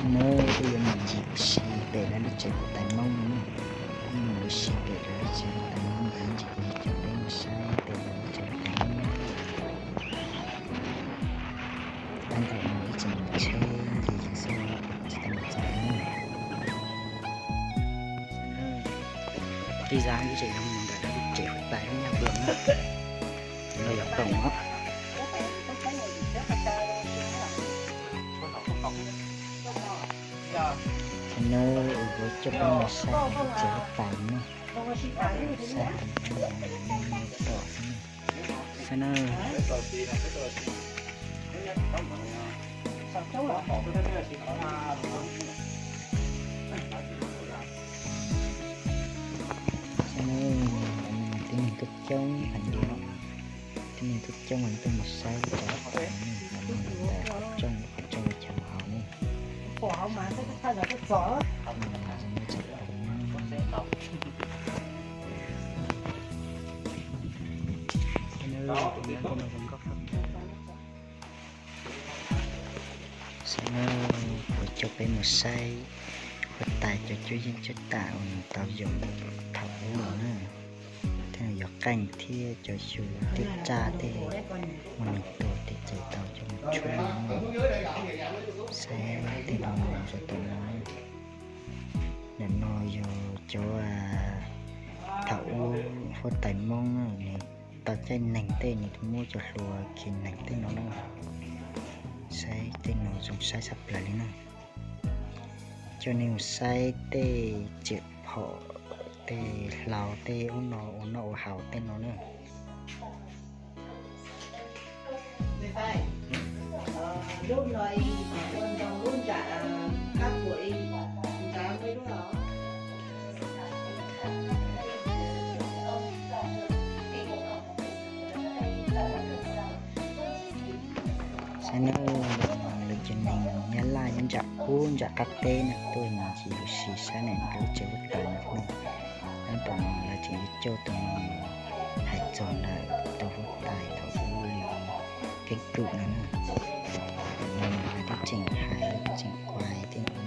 Nawb, peb yuav mus ncig ua si pem lawv lub tsev huab tais Hmoob no. Peb mus ua si pem lawv lub tsev huab tais Hmoob, ntawd ntsis kuv yuav coj peb mus saib pem lawv lub tsev huab tais Hmoob. Tab ntawm no ib tseem mus tsheb ncig xwb, tsis tau mus txog li. Tej zag ib tseem yog mus ntawm lub tsev huab tais Hmoob Nyob Nploos na. No yog toom os. Thaum no kuv coj peb mus saib lub tsev huab tais na. Saib, saib na. Saib na, tib neeg tuaj coob heev li os. Tib neeg tuaj coob heev tuaj mus saib lub tsev huab tais no, qhov rooj, qhov rooj chaw hauv ne. Saib na, kuv coj peb mus saib huab tais cov cuab yeej cuab tam uas nws tau yuav thaum ub los na. Tej no yog qeej thiab cov xyu tej raj tej muaj neeg tuag tej ces tau coj mus tshuab no. Saib tej no mus rau tom no. Ntawm no yog cov thaum ub huab tais Hmoob na, nws tau caij neeg tej nws muab cov hlua khi neeg tej no na. Saib tej no zoo saib tshaj plaws li na. Coj nej mus saib tej tsiaj phom, tej hlau, tej ub no ua noj ua haus tej no na. Saib na, lawv cov neeg Nyab Laj nyob nram ub nram qab teb no tuaj mus ncig ua si saib lub tsev huab tais no. Tab tom no lawv tseem yuav coj tus no mus hais txog ntawm tus huab tais thaum ub li keeb kwm no na. Tus no mas lawv twb tseem hais tseem kuais tej no na.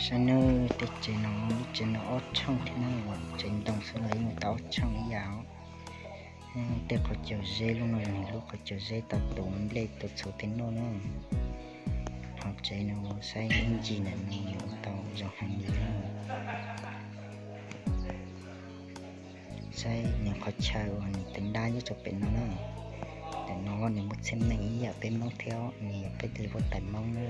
Saib nawb, tej tsev no, lub tsev no ob tshooj thiab na, tsev ntoo xwb los yeej tau ob tshooj ib yam. Tej qhov cos zeb lub no yog nws lub qhov cos zeb tau tu nplej tu txhuv tej noj na. Qhov tsev no saib ib ncig ntawm no yuav tau zoo heev li na. Saib nws qhov chaw uas nws tus dab nyob rau pem no na. Ntawm no nws muaj txhiaj meej ib yam peb Hmoob thiab, nws yog peb li huab tais Hmoob na.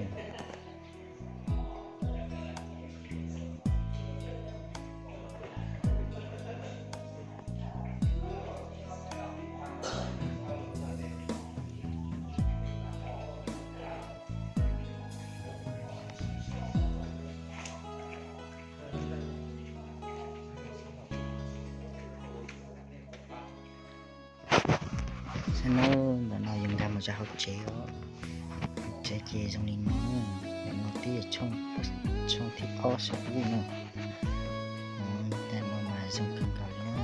Saib nawb, ntawm no yus nkag mus rau hauv tsev os. Hauv tsev ces zoo li no, ntawm no twb yog tshooj thib ob saum ub na. Ntawm no mas zoo kawg nkaus li na.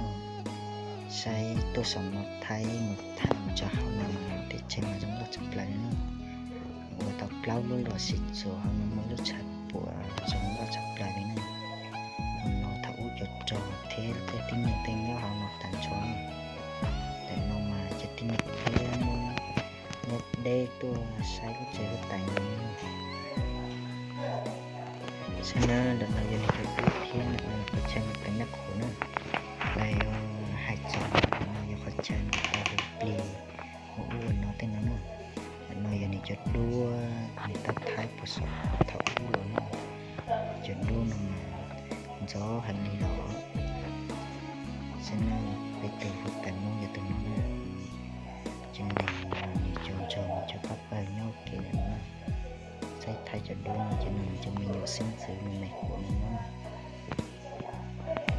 Saib tuaj saum no thaij mus thaij mus rau hauv no mas tej tsev mas zoo nkauj tshaj plaws li na. Ua tau plaub lub los sis txuas hauv no muaj lub tshav puam zoo nkauj tshaj plaws li na. Hauv no thaum ub cov rog thiab tej tib neeg tej nyob hauv no tag nrho. Ntawm no mas cov tib neeg thiab Hmoob nyob deb tuaj saib lub tsev huab tais no. Saib nawb, ntawm no yog nws cov dub thiab ntawm no yog qhov chaw nws teev nyuj qhuav na. Lawv yuav hais txog ntawm no yog qhov chaw nws tau hu plig ua ub ua no tej no na. Ntawm no yog nws cov duab nws tab thaib puag saum thaum ub los na. Cov duab no mas ntxov heev li los. Saib nawb, peb tus huab tais Hmoob yog tus no na. Cov neeg no nws cov ntsog nws cov pab pawg nyob ua ke ntawm no na. Saib thaij cov duab no ces nws cov me nyuam xeeb ntxwv me me quav no na.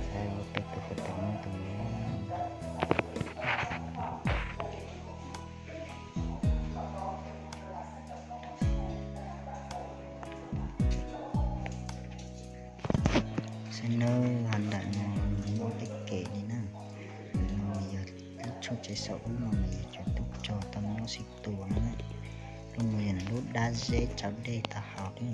Saib peb tus Fuab Tais Moob tus no. Saib nawb, hauv ntawm no muaj tej kev li na. No yog lub tshooj tsev saum ub no mas yog cov tub rog tau muab sib tua no na. Lub no yog lub dab zeb tsau dej tau haus li.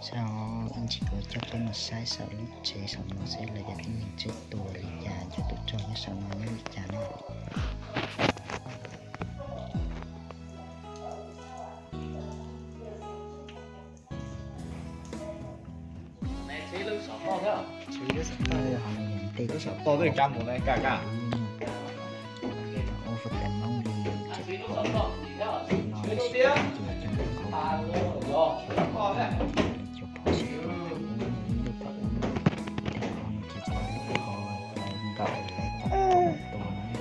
Saib, ib ntsis kuv coj peb mus saib saum lub tsev saum no seb lawv cov tib neeg tseb tua li cas, cov tub rog nyob saum no nyob li cas na. Ho no yog ntej tsev, ua Fuab Tais Moob li tsev phom no, ces cov nkauj qhov cov phom sib tua, ib lub phom ib lub, tej qhov no ces cov lub qhov nkaum lawv tua na.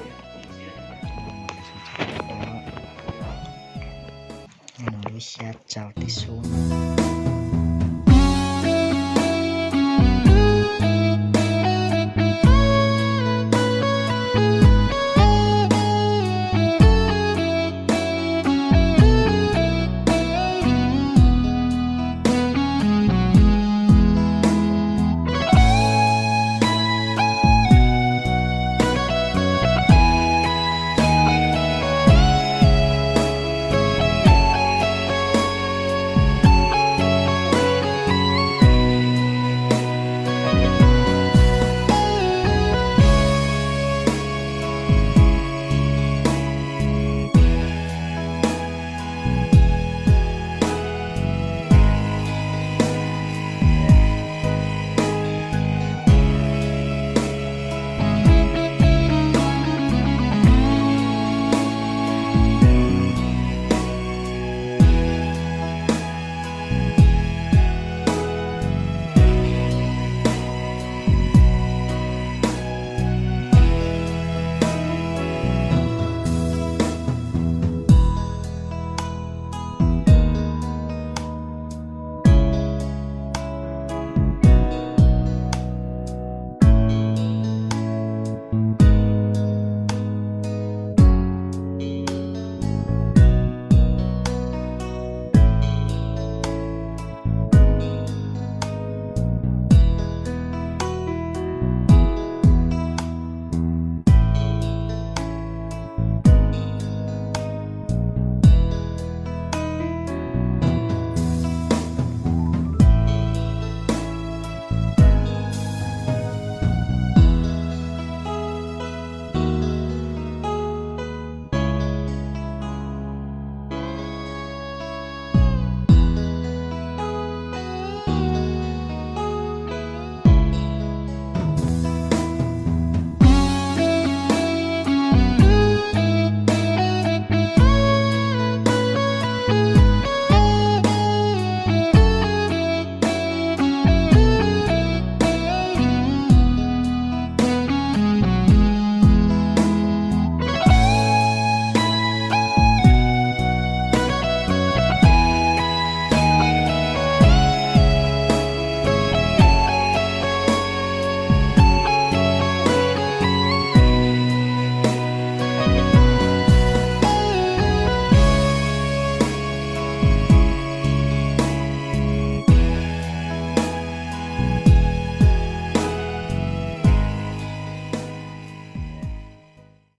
Nyob no lub xyab tsau tej sub no.